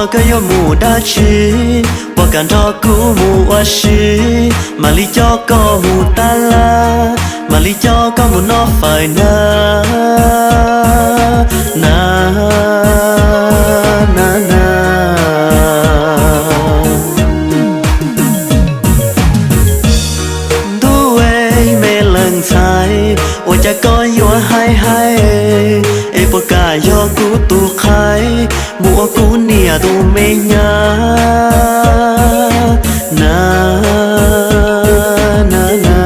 Koj yuav mus dab tsi? Puas kam nrog kuv mus ua si? Mam li coj koj mus tab laj, mam li coj koj mus noj fawm na, na, na, na. Ntuj es, me leej ntxhais, ua cas koj yuav hais hais? Es puas kam yog kuv tus qhaib mus ua kuv niam tus me nyab na, na, na?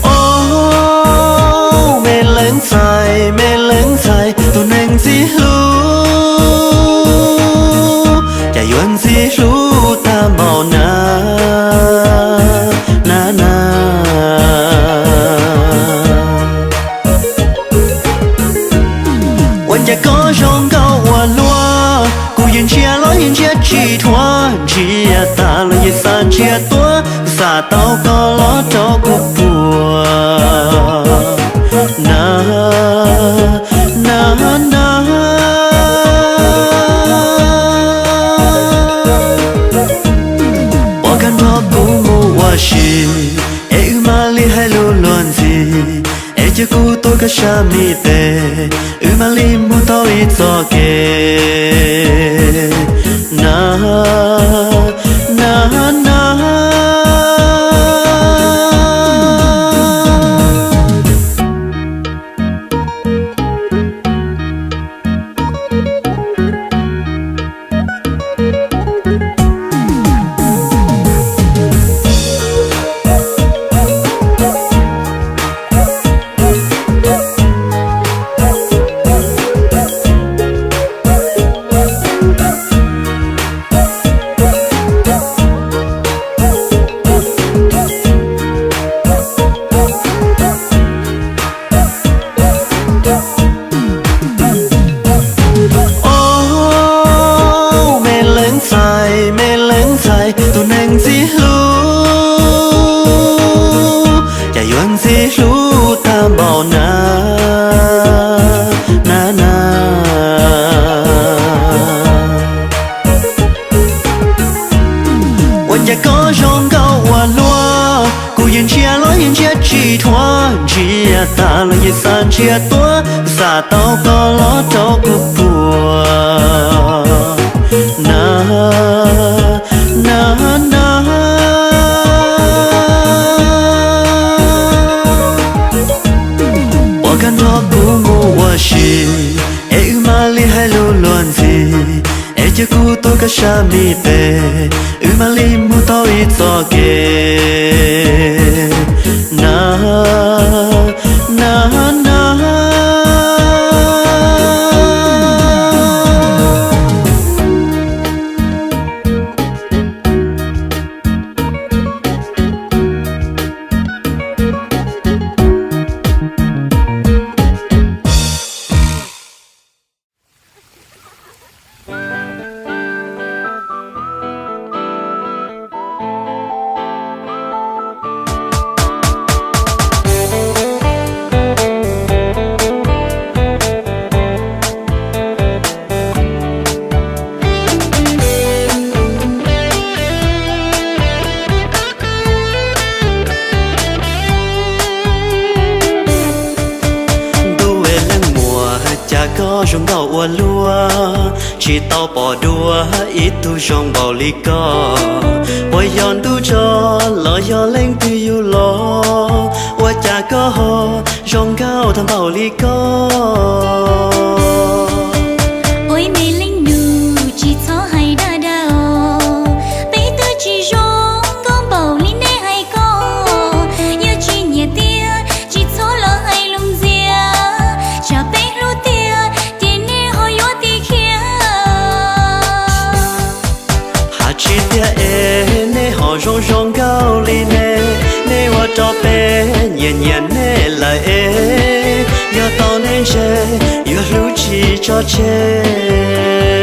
Au, me leej ntxhais, me leej ntxhais, tus neeg ntxim hlub, cas yuav ntxim hlub tag npaum na, na, na. Ua cas koj zoo nkauj ua luaj, kuv yeej ntsia los yeej ntsia tsis dhuav, ntsia tag los yeej xav ntsia tuaj, xam tau koj los rau kuv puas na, na, na. Puas kam nrog kuv mus ua si, es wb mam li hais lus luag ntxhi, es cia kuv tuav koj sab me tes, wb mam li mus tau ib txoj kev na, na, na. Au, me leej ntxhais, me leej ntxhais, tus neeg ntxim hlub, cas yuav ntxim hlub tag npaum na, na, na. Ua cas koj zoo nkauj ua luaj, kuv yeej ntsia los yeej ntsia tsis dhuav, ntsia tag los yeej xav ntsia tuaj, xam tau koj los rau kuv puas na, na, na. Puas kam nrog kuv mus ua si, es wb mam li hais lus luag ntxhi, es cia kuv tuav koj sab me tes, wb mam li mus tau ib txoj kev na, na, na. Ntuj es leej muam, cas koj zoo nkauj ua luaj, tsis tau pom dua ib tug zoo npaum li koj. Puas yog ntuj tso los yog leej twg yug los, ua cas koj ho zoo nkauj tag npaum li koj? Ua me leej nus tsis txhob hais dag dag os, peb twb tsis zoo nkauj npaum li nej hais ko. Yog tsis nyiam tiag tsis txhob los hais lus ntxias, tsam peb hlub tiag ces nej ho yuav tim khiav. Hais tsis tiag es nej ho zoo zoo nkauj li ne, nej ua rau peb nyiam nyiam nej lawm es, yog tau nej ntse yuav hlub tsis tso tseg.